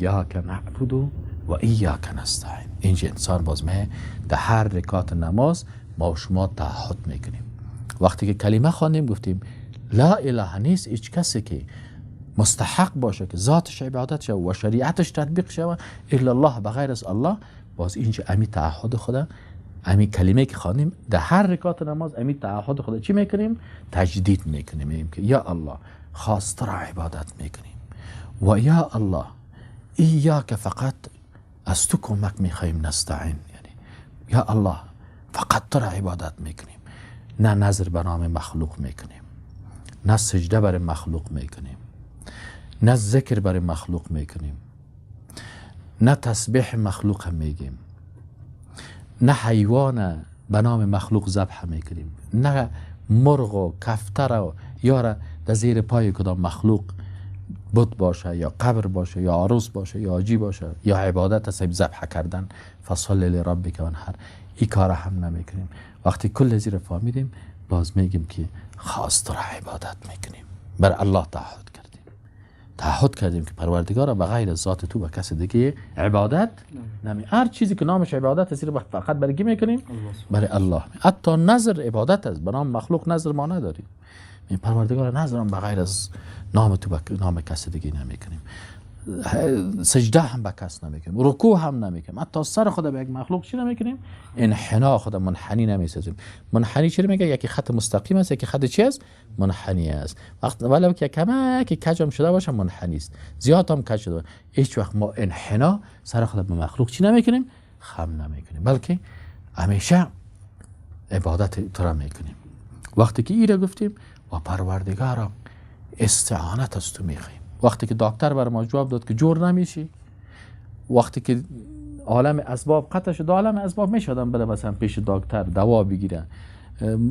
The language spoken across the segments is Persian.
ایاک نعبد و ایاک نستعین. اینجا انسان باز می در هر رکعت نماز ما و شما تعهد میکنیم. وقتی که کلمه خواندیم گفتیم لا اله نیست هیچ کسی که مستحق باشه که ذاتش عبادت شود و شریعتش تطبیق شود الا الله، بغیر از الله. باز اینجا امی تعهد خدا، امی کلمه که خواندیم در هر رکعت نماز، امی تعهد خدا چی میکنیم؟ تجدید میکنیم. میگیم که یا الله خاص را عبادت میکنیم و یا الله ایاک فقط از تو کمک میخوایم، نستعین، یعنی یا الله فقط تو را عبادت میکنیم، نه نظر به نام مخلوق میکنیم، نه سجده بر مخلوق میکنیم، نه ذکر بر مخلوق میکنیم، نه تسبیح مخلوق هم میگیم، نه حیوان به نام مخلوق ذبح میکنیم، نه مرغ و کفتر و یا در زیر پای کدام مخلوق بت باشه یا قبر باشه یا عروس باشه یا حاجی باشه یا عبادت است ذبح کردن، فصل لربک وانحر، این کار هم نمیکنیم. وقتی کل زیر فهمیدیم باز میگیم که خاص را عبادت میکنیم، بر الله تعهد کردیم، تعهد کردیم که پروردگار به غیر از ذات تو به کس دیگه عبادت نمی. هر چیزی که نامش عبادت است فقط برای کی میکنیم؟ برای الله. حتی نظر عبادت است، به نام مخلوق نظر ما نداریم. این پروردگار نظرم به غیر از نام تو به نام کس دیگه نمیکنیم، سجده هم به کس نمیکنیم، رکوع هم نمیکنیم، حتی سر خود به یک مخلوق چی نمیکنیم؟ انحنا خود منحنی نمیسازیم. منحنی چی میگه؟ یکی خط مستقیم است، یکی خط چی است؟ منحنی است. وقت ولو که کمک کجم شده باشه منحنی است، زیاد هم کج شده باشه، هیچ وقت ما انحنا سر خود به مخلوق چی نمیکنیم؟ خم نمیکنیم، بلکه همیشه عبادت تو را میکنیم. وقتی که ایره گفتیم و پروردگارا استعانت از تو میخوایم. وقتی که دکتر بر ما جواب داد که جور نمیشی، وقتی که عالم اسباب قطع شد، عالم اسباب میشدن بره مثلا پیش دکتر دوا بگیره،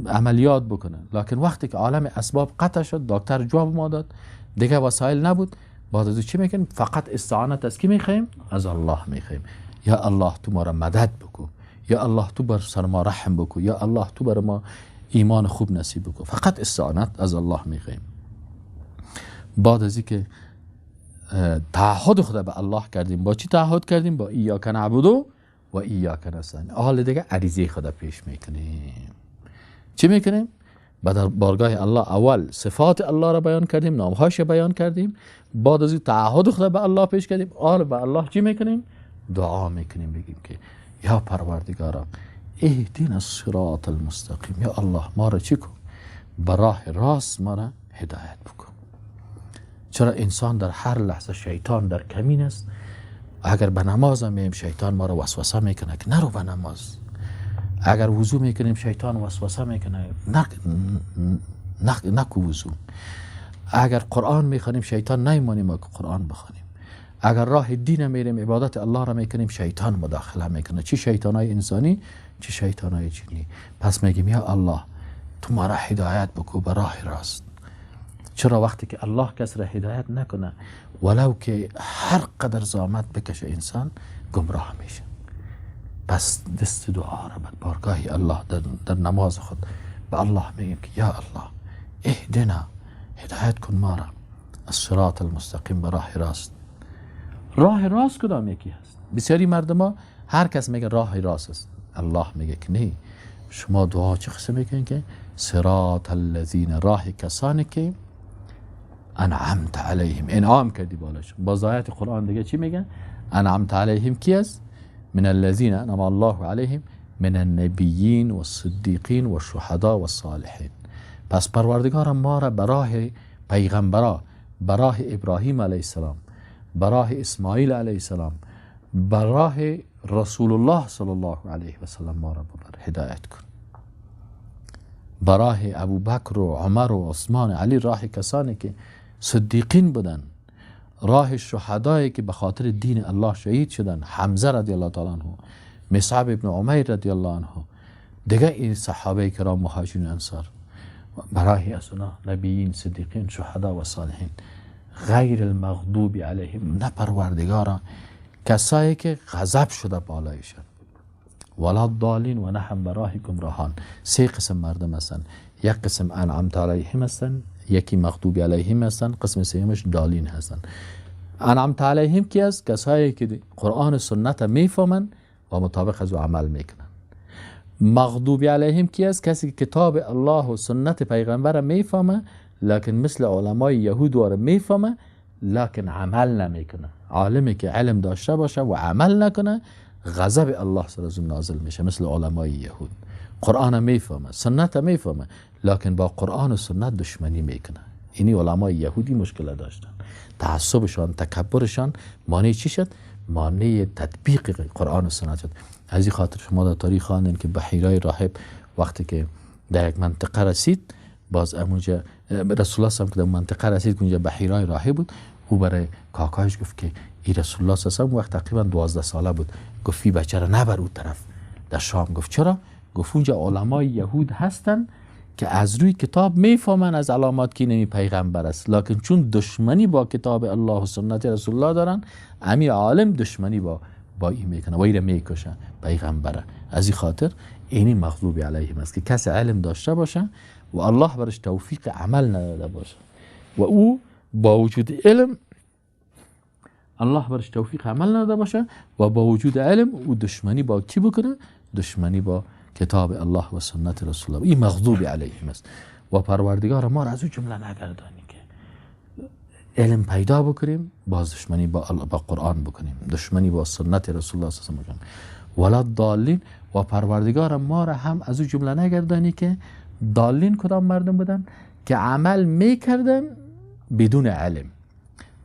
عملیات بکنه، لکن وقتی که عالم اسباب قطع شد، دکتر جواب ما داد دیگه وسایل نبود، بعد از چی میکنیم؟ فقط استعانت از کی میخوایم؟ از الله میخوایم. یا الله تو ما را مدد بکو، یا الله تو بر سر ما رحم بکو، یا الله تو بر ما ایمان خوب نصیب بکو. فقط استعانت از الله میخوایم. بعد از اینکه تعهد خدا به الله کردیم، با چی تعهد کردیم؟ با ایاک نعبد و ایاک نستعین. حال دیگه عریضه خدا پیش میکنیم. چی میکنیم؟ بعد بارگاه الله اول صفات الله را بیان کردیم، نامهاش بیان کردیم، بعد از این تعهد خدا به الله پیش کردیم. حال به الله چی میکنیم؟ دعا میکنیم، بگیم که یا پروردگارا اهدنا الصراط المستقیم، یا الله ما را چی کن؟ به راه راست ما را هدایت بکن. چرا انسان در هر لحظه شیطان در کمین است. اگر به نماز هم میم شیطان ما را وسوسه میکنه که نرو به نماز. اگر وضو میکنیم شیطان وسوسه میکنه نکو وضو. اگر قرآن میخوانیم شیطان نیمانیم ما که قرآن بخوانیم. اگر راه دین میریم عبادت الله را میکنیم شیطان مداخله میکنه، چی شیطان های انسانی چی شیطان های جنی. پس میگیم یا الله تو ما را هدایت بکو به راه راست. چرا وقتی که الله کس را هدایت نکنه ولو که هر قدر زحمت بکشه انسان گمراه میشه. پس دست دعا را بر بارگاه الله در نماز خود به الله میگیم که یا الله اهدنا، هدایت کن ما را الصراط المستقیم، به راه راست. راه راست کدام یکی هست؟ بسیاری مردم ها هر کس میگه راه راست است. الله میگه که نه، شما دعا چه قسم میکنین که صراط الذین، راه کسانی که انعمت علیهم، انعام کردی بالاشون. باز آیت قرآن دیگه چی میگه؟ انعمت علیهم کی است؟ من الذین انعم الله علیهم من النبیین والصدیقین والشهداء والصالحین. پس پروردگار ما را به راه پیغمبرا، به راه ابراهیم علیه السلام، به راه اسماعیل علیه السلام، به راه رسول الله صلی الله علیه و سلم ما را ببر هدایت کن. به راه ابوبکر و عمر و عثمان علی، راه کسانی که صدیقین بودن، راه شهدایی که به خاطر دین الله شهید شدن، حمزه رضی الله تعالی عنه، مصعب ابن عمیر رضی الله عنه، دیگه این صحابه کرام مهاجرین انصار، برای از اونا نبیین، صدیقین، شهدا و صالحین. غیر المغضوب علیهم، نه پروردگارا کسایی که غضب شده بالایشان، ولا الضالین و نه هم براه گمراهان. سه قسم مردم هستن، یک قسم انعمت علیهم هستن، یکی مغضوب علیهم هستن، قسم سومش دالین هستن. انعمت علیهم کی است؟ کسایی که قرآن و سنت میفهمن و مطابق از او عمل میکنن. مغضوب علیهم کی است؟ کسی که کتاب الله و سنت پیغمبر میفهمه، لکن مثل علمای یهود واره میفهمه لکن عمل نمیکنه. عالمی که علم داشته باشه و عمل نکنه غضب الله سر از اون نازل میشه، مثل علمای یهود. قرآن میفهمه، سنت میفهمه، لکن با قرآن و سنت دشمنی میکنه. اینی علمای یهودی مشکل داشتن، تعصبشان، تکبرشان مانع چی شد؟ مانع تطبیق قرآن و سنت شد. از این خاطر شما در تاریخ خواندین که بحیرای راهب وقتی که در یک منطقه رسید، باز امونجا رسول الله که در منطقه رسید که اونجا بحیرای راهب بود، او برای کاکایش گفت که ای رسول الله صلی الله علیه و وقت تقریبا 12 ساله بود، گفت بچه را نبر اون طرف در شام. گفت چرا؟ گفت اونجا علمای یهود هستن که از روی کتاب میفهمن از علامات که نمی پیغمبر است، لکن چون دشمنی با کتاب الله و سنت رسول الله دارن، امی عالم دشمنی با این میکنه و این را میکشن پیغمبره. از این خاطر اینی مغضوب علیهم است که کسی علم داشته باشه و الله برش توفیق عمل نداده باشه و او با وجود علم الله برش توفیق عمل نداده باشه و با وجود علم او دشمنی با کی بکنه؟ دشمنی با کتاب الله و سنت رسول الله. این مغضوب علیهم است. و پروردگار ما را از او جمله نگردانی که علم پیدا بکنیم باز دشمنی با قرآن بکنیم، دشمنی با سنت رسول الله صلی الله علیه و آله. ولا ضالین، و پروردگار ما را هم از او جمله نگردانی که ضالین کدام مردم بودن؟ که عمل میکردن بدون علم.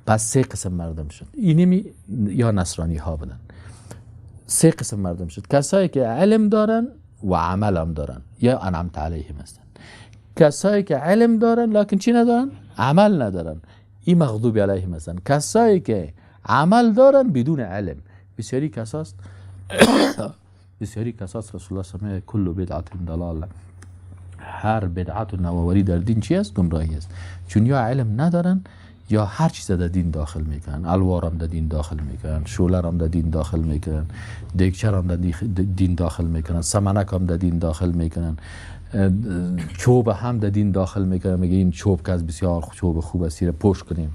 پس سه قسم مردم شد، اینمی یا نصرانی ها بودن. سه قسم مردم شد، کسایی که علم دارن و عمل هم دارن یا انعمت علیهم هستن، کسایی که علم دارن لکن چی ندارن؟ عمل ندارن، این مغضوب علیهم هستن. کسایی که عمل دارن بدون علم، بسیاری کساست بسیاری کساست رسول الله صلی الله علیه و کل بدعت ضلاله، هر بدعت و نوآوری در دین چی است؟ گمراهی است. چون یا علم ندارن یا هر چیز در دین داخل میکنن، الوارم در دین داخل میکنن، شولرم در دین داخل میکنن، دیگچرم در دین داخل میکنن، سمنک هم در دین داخل میکنن، چوب هم در دین داخل میکنن، میگه این چوب که از بسیار چوب خوب است پوش کنین.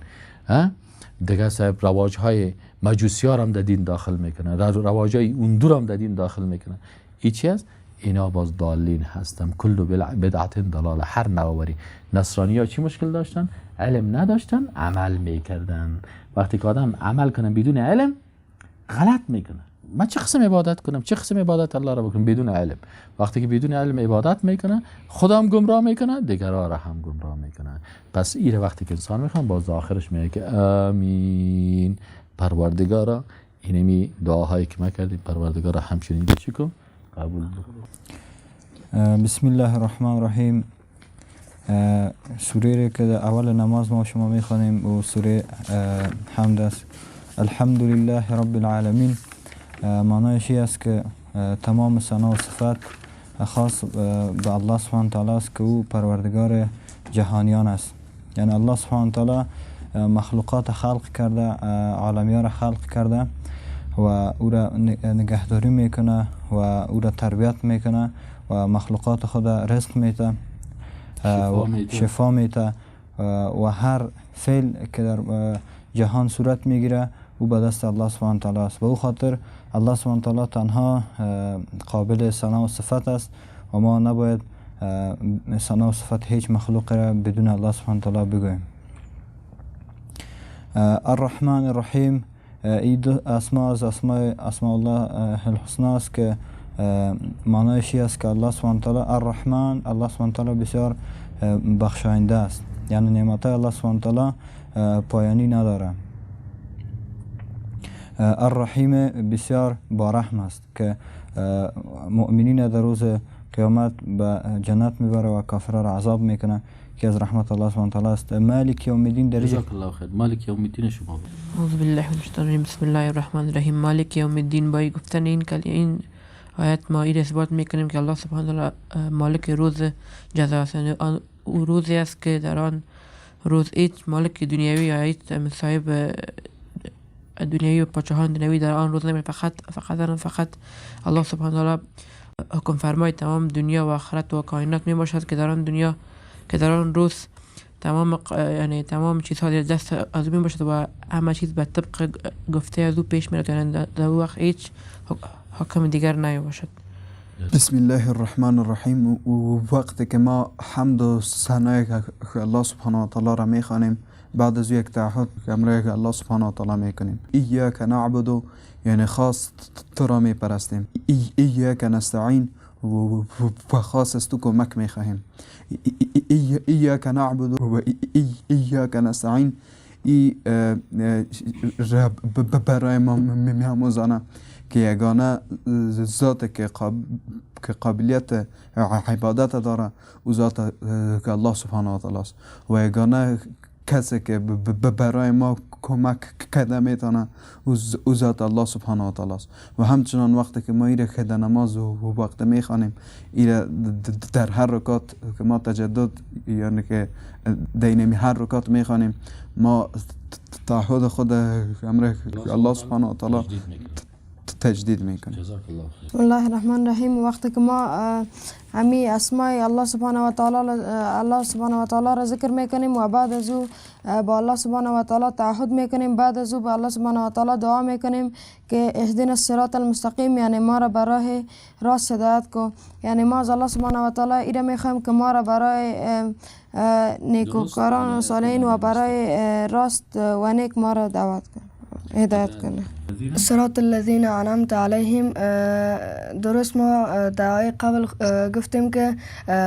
دیگه صاحب رواج های مجوسی هم در دین داخل میکنن، رواج های اندور هم در دین داخل میکنن. این چی است؟ اینا باز ضالین هستن. کل بدعت ضلاله، هر نوآوری. نصرانی ها چی مشکل داشتن؟ علم نداشتن، عمل میکردن. وقتی که آدم عمل کنه بدون علم غلط میکنه. من چه قسم عبادت کنم؟ چه قسم عبادت الله را بکنم بدون علم؟ وقتی که بدون علم عبادت میکنه، خودم گمراه میکنه، دیگران را هم گمراه میکنه. پس این وقتی که انسان میخوان باز آخرش میگه که آمین پروردگارا، اینمی دعاهایی که ما کردیم پروردگارا همچنین چی کن؟ قبول. بسم الله الرحمن الرحیم. سوره که در اول نماز ما شما میخوانیم و سوره حمد است. الحمد لله رب العالمین، معنایش است که تمام ثنا و صفت خاص به الله سبحانه تعالی است که او پروردگار جهانیان است. یعنی الله سبحانه تعالی مخلوقات خلق کرده، عالمیان را خلق کرده و او را نگهداری میکنه و او را تربیت میکنه و مخلوقات خود رزق میده، شفا میده و هر فعل که در جهان صورت میگیره او به دست الله سبحانه تعالی است. به او خاطر الله سبحانه تعالی تنها قابل ثنا و صفت است و ما نباید ثنا و صفت هیچ مخلوق را بدون الله سبحانه تعالی بگوییم. الرحمن الرحیم، این دو اسما از اسماء الله الحسنا است که معنایش است که الله سبحانه تعالی الرحمن، الله سبحانه تعالی بسیار بخشاینده است، یعنی نعمت الله سبحانه تعالی پایانی نداره. الرحیم بسیار با رحم است که مؤمنین در روز قیامت به جنت میبره و کافرها را عذاب میکنه که از رحمت الله سبحانه تعالی است. مالک یوم الدین در جزاک الله خیر. مالک یوم الدین شما. اعوذ بالله من الشیطان الرجیم. بسم الله الرحمن الرحیم. مالک یوم الدین، با گفتن این این آیت ما این اثبات میکنیم که الله سبحانه تعالی مالک روز جزا است. او روزی است که در آن روز هیچ مالک دنیوی یا هیچ صاحب دنیوی و پادشاهان دنیوی در آن روز نمی، فقط فقط فقط الله سبحانه تعالی حکم فرمای تمام دنیا و آخرت و کائنات می باشد که در آن دنیا که در آن روز تمام یعنی تمام چیزها در دست از او باشد و همه چیز به طبق گفته از او پیش میرود، یعنی در وقت هیچ حکم دیگر نباشد. بسم الله الرحمن الرحیم. وقتی که ما حمد و ثنای الله سبحانه و تعالی را میخوانیم، بعد از یک تعهد امر الله سبحانه و تعالی میکنیم. ایاک نعبد یعنی خاص تو را میپرستیم، ایاک نستعین و خاص از تو کمک میخواهیم، ایاک نعبد و ایاک نستعین ای برای ما میآموزانه که یگانه ذات که قابلیت عبادت داره او ذات که الله سبحانه و تعالی است و یگانه کسی که برای ما کمک کرده میتونه او ذات الله سبحانه و تعالی است. و همچنان وقتی که ما ایره که در نماز و وقت میخوانیم ایره در هر رکات که ما تجدد یعنی که دینمی هر رکات میخوانیم، ما تعهد خود امر الله سبحانه و تعالی تجدید میکنیم. بسم الله الرحمن الرحیم. وقتی که ما همی اسمای الله سبحانه و تعالی الله سبحانه و تعالی را ذکر میکنیم و بعد از او با الله سبحانه و تعالی تعهد میکنیم، بعد از او با الله سبحانه و تعالی دعا میکنیم که اهدنا الصراط المستقیم، یعنی ما را برای راست هدایت کو. یعنی ما از الله سبحانه و تعالی ایره میخوایم که ما را برای نیکوکاران و صالحین و برای راست و نیک ما را دعوت کنه، هدایت کنه. صراط الذین انعمت علیهم. درست ما دعای قبل گفتیم که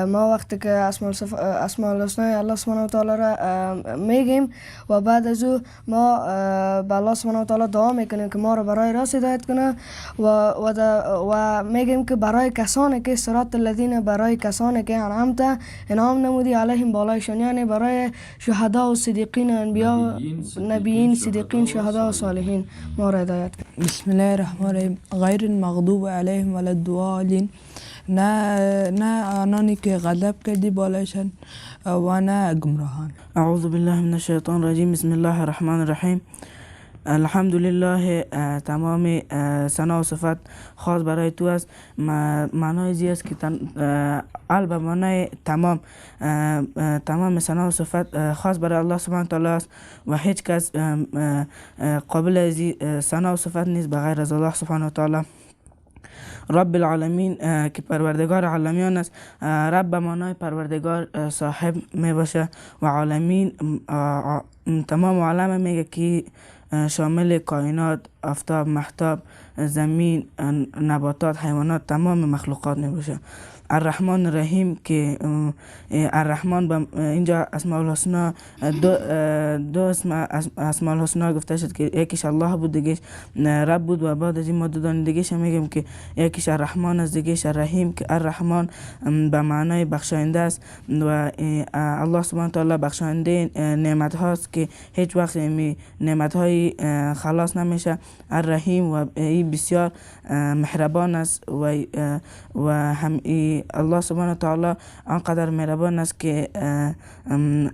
ما وقتی که اسماء الحسنی الله سبحانه و تعالی را میگیم و بعد از او ما به الله سبحانه و تعالی دعا میکنیم که ما را برای راست هدایت کنه و میگیم که برای کسانی که صراط الذین، برای کسانی که انعمت انعام نمودی علیهم بالایشان، یعنی برای شهدا و صدیقین انبیا، نبیین، صدیقین، شهدا و صالحین ما را هدایت. بسم الله الرحمن الرحیم. غیر المغضوب علیهم ولا الضالین، نه آنانی که غضب کردی بالایشان و نه گمراهان. اعوذ بالله من الشیطان الرجیم. بسم الله الرحمن الرحیم. الحمدلله تمام ثنا و صفت خاص برای تو است. معنای زی است که ال به معنای تمام، تمام ثنا و صفت خاص برای الله سبحانه و تعالی است و هیچ کس قابل از ثنا و صفت نیست به غیر از الله سبحانه و تعالی. رب العالمین که پروردگار عالمیان است. رب به معنای پروردگار صاحب می باشه و عالمین تمام عالم میگه که شامل کائنات، آفتاب، مهتاب، زمین، نباتات، حیوانات، تمام مخلوقات می باشه. الرحمن الرحیم که الرحمن اینجا اسماء الحسنا دو اسم اسماء الحسنا گفته شد که یکیش الله بود، دیگهش رب بود و بعد از این ما دو دانه دیگهش میگیم که یکیش الرحمن است، دیگهش الرحیم که الرحمن به معنای بخشاینده است و الله سبحانه تعالی بخشاینده نعمت هاست که هیچ وقت نعمت های خلاص نمیشه. الرحیم و ای بسیار مهربان است و هم الله سبحانه تعالی آنقدر مهربان است که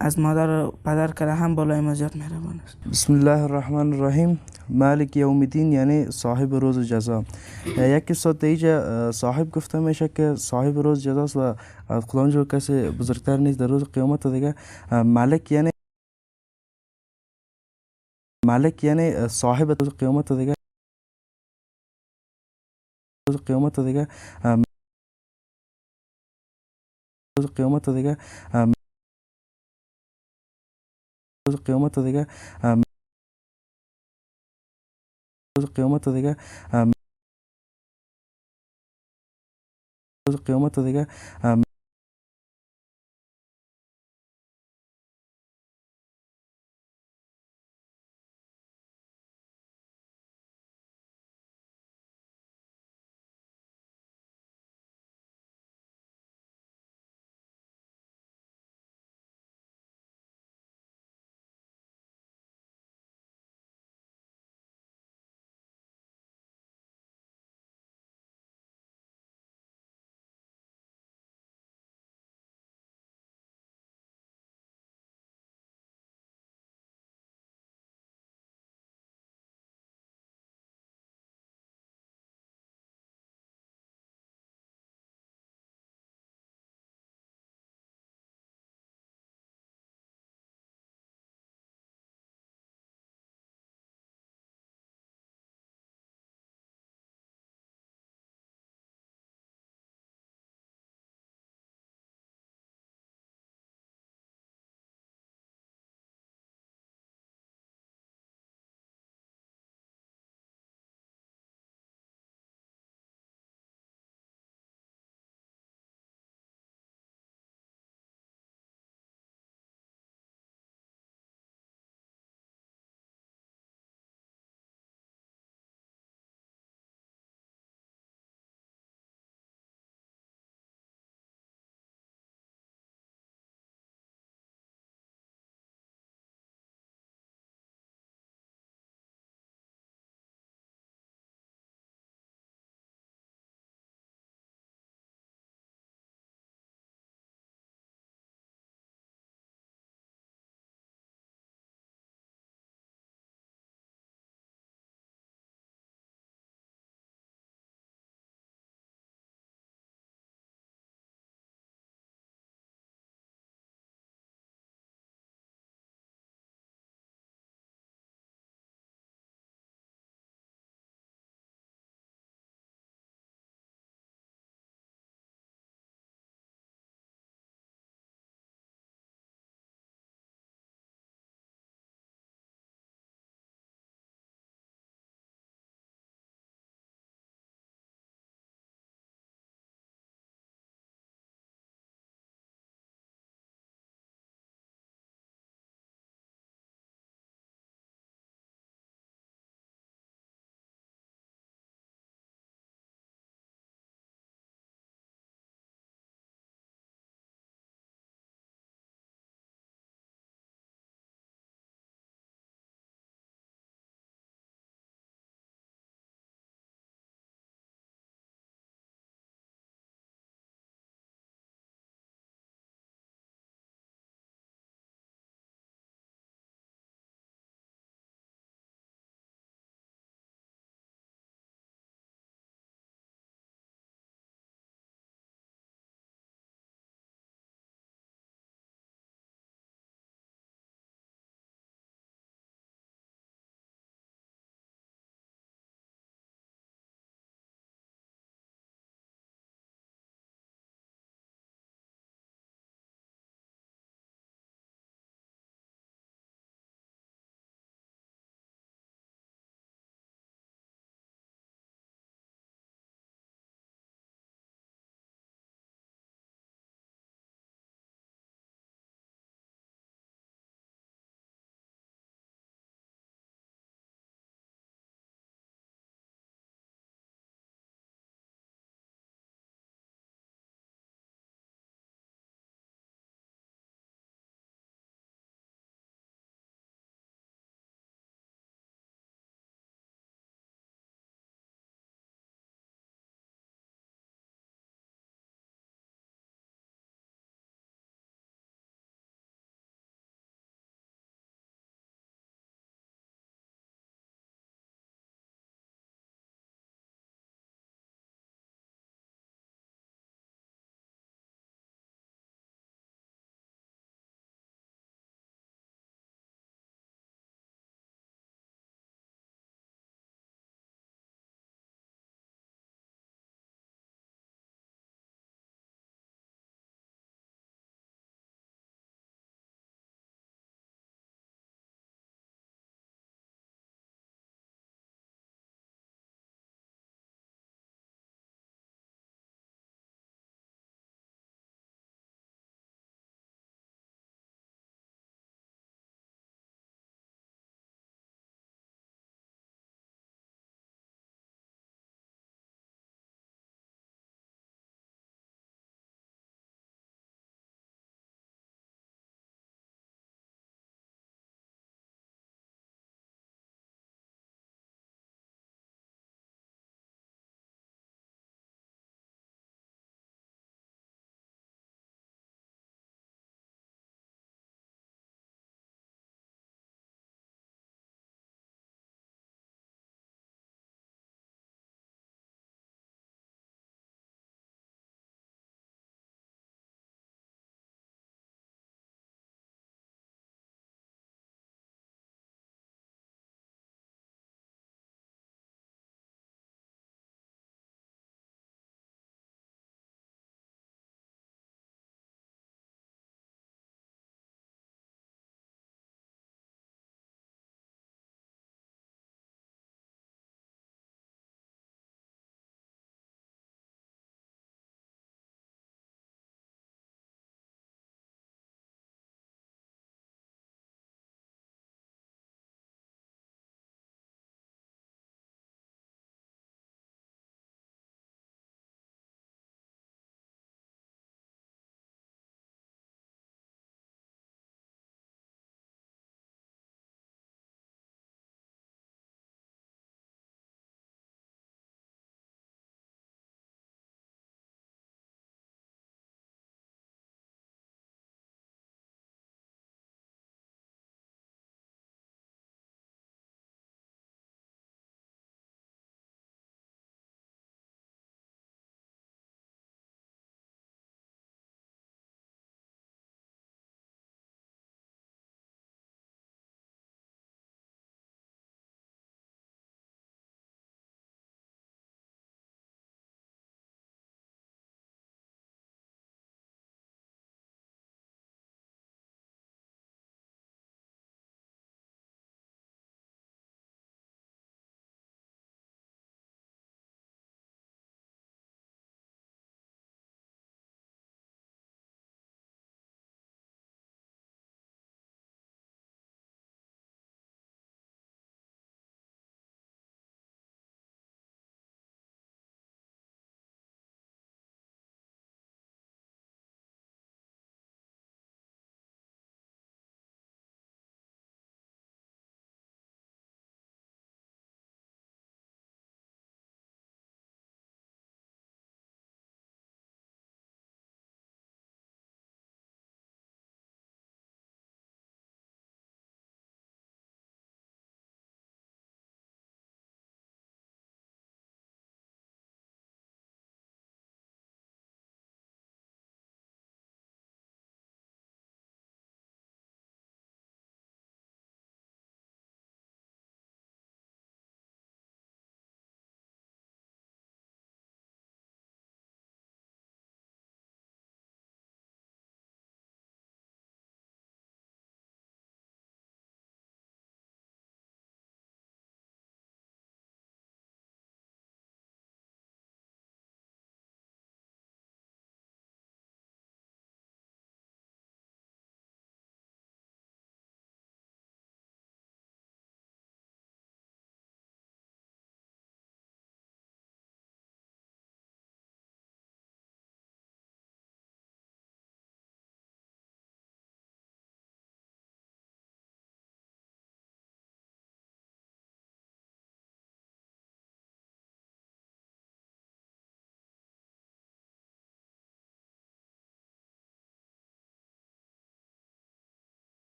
از مادر و پدر که هم بالای ما زیاد مهربان است. بسم الله الرحمن الرحیم. مالک یوم الدین یعنی صاحب روز جزا. یکی ساعت اینجا صاحب گفته میشه که صاحب روز جزاست و از خداوند کسی بزرگتر نیست در روز قیامت. دیگه مالک یعنی مالک یعنی صاحب روز قیامت. دیگه روز قیامت دیگه روز قیامت دیگه روز قیامت دیگه روز قیامت دیگه روز قیامت دیگه.